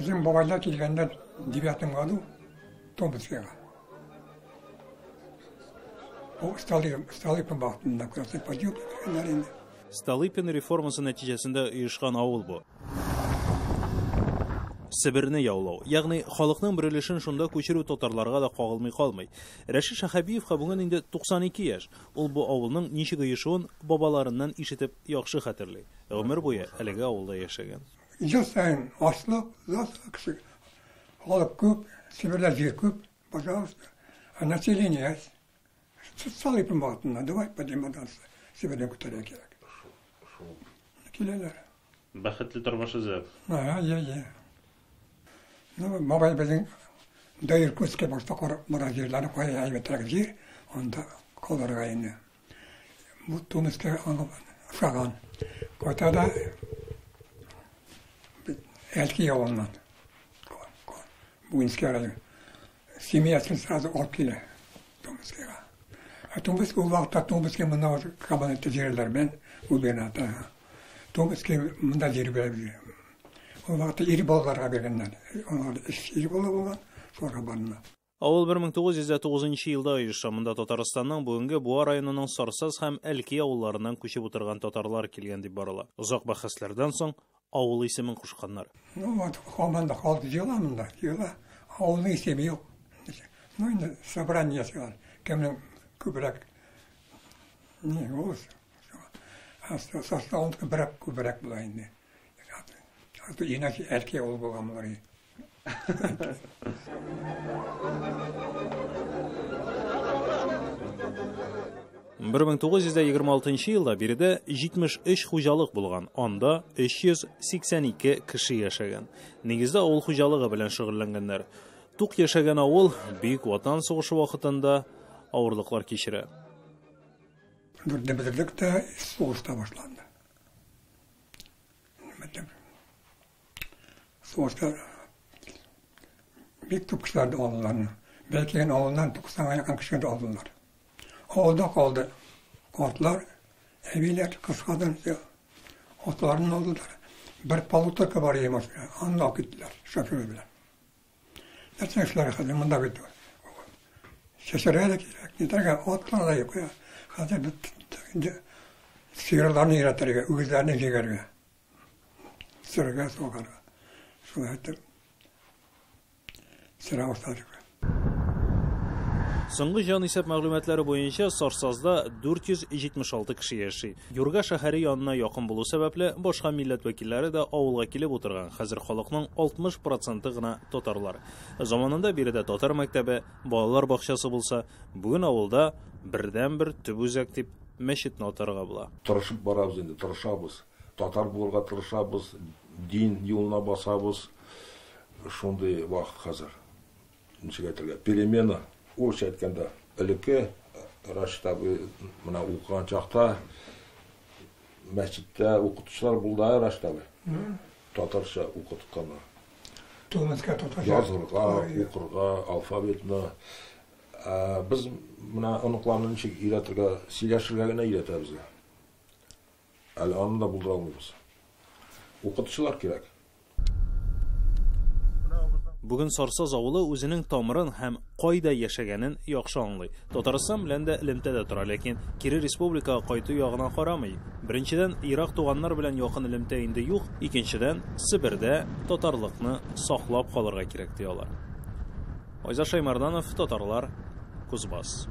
Безнең бабайлар килгәндә 9 году Томскига. Бу Столыпин вакытында Красный подъем дигәннәр инде. Столыпин реформасы нәтиҗәсендә оешкан авыл бу. Себерне яулау, ягъни халыкның бер өлешен шунда күчерү татарларга да кагылмый калмый. Рәшит Шәһабиевка бүген инде 92 яшь. Ул бу авылның ничек оешуын бабаларыннан ишетеп яхшы хәтерли. Гомер буе әлеге авылда яшәгән. Ел саен ачлык, засуха, кеше халык күп, Себердә җир күп, пожалуйста. А население аз. Столыпин вакытында давай подниматься, Себердән күтәрергә кирәк. Киләләр. Бәхетле тормыш эзләп. Ага, я, я. Ну, бабай безнең до Иркутска башта карап бара җирләрне, кая әйбәтрәк җир, анда калырга инде. Бу Томскка аңа ошаган. Кайта да Әлки авылыннан. Буинский район. Семьясын сразу алып килә Томскига. А Томск ул вакытта Томский монда кабинетта җирләр белән губернатор. Томский монда җир бирә безгә. Ул вакытта ир балаларга биргәннәр. Алар өч ир бала булган, шуларга барына. Авыл 1909 елда оеша. Монда Татарстанның бүгенге Буа районының Сарсаз һәм Әлки авылларыннан күчеп утырган татарлар килгән дип барыла. Озак бәхәсләрдән соң авыл исемен кушканнар. Ну вот, һаман да халык җыела монда, җыела. Авылның исеме юк. Ну инде собрание ясыйлар. Кемнең күбрәк не голос. Составында күбрәк күбрәк була инде. А то иначе Әлки авылы булган булыр иде. 1926 елда биредә 73 хуҗалык булган, анда 382 кеше яшәгән. Нигездә авыл хуҗалыгы белән шөгыльләнгәннәр. Тук яшәгән авыл Бөек Ватан сугышы вакытында авырлыклар кичерә. Дүртне бетердек тә, сугыш та башланды. Сугышта бик күп кешеләрне алдылар. Бәлки авылдан 90-га якын кешене алдылар. Авылда калды картлар, әбиләр, кыз хатын, атларын алдылар. Бер полуторка бар иде машина, аны алып киттеләр шофер белән. Нәрсә эшләр хәзер монда бит. Чәчәргә дә кирәк, нитәргә атлар да юк. Хәзер бит инде сыерларны өйрәтергә, үгезләрне җигәргә. Сөрергә, сугарга. Шулай итеп сөрә башладык. Соңгы җанисәп мәгълүматлары буенча Сарсазда 476 кеше яши. Юрга шәһәре янына якын булу сәбәпле, башка милләт вәкилләре дә авылга килеп утырган. Хәзер халыкның 60% гына татарлар. Заманында биредә татар мәктәбе, балалар бакчасы булса, бүген авылда бердәнбер төп үзәк дип мәчетне атарга була. Тырышып барабыз инде, тырышабыз. Татар булырга тырышабыз, дин юлына басабыз. Шундый вакыт хәзер. Ничек әйтергә? Перемена. Урысча әйткәндә, элекке Рашид абый менә укыган чакта мәчеттә укытучылар булды, ә, Рашид абый? Татарча укытканнар. Томскка татарча. Язырга, укырга, алфавитны. Ә без менә оныкларны ничек өйрәтергә, сөйләшергә генә өйрәтәбез. Әле аны да булдыра алмыйбыз. Укытучылар кирәк. Бүген Сарсаз авылы үзенең тамырын һәм кайда яшәгәнен яхшы аңлый. Татарстан белән дә элемтәдә тора, ләкин кире республикага кайту ягына карамый. Беренчедән, ерак туганнар белән якын элемтә инде юк, икенчедән, Себердә татарлыкны саклап калырга кирәк ди алар. Айзат Шаймарданов, Татарлар, Кузбасс.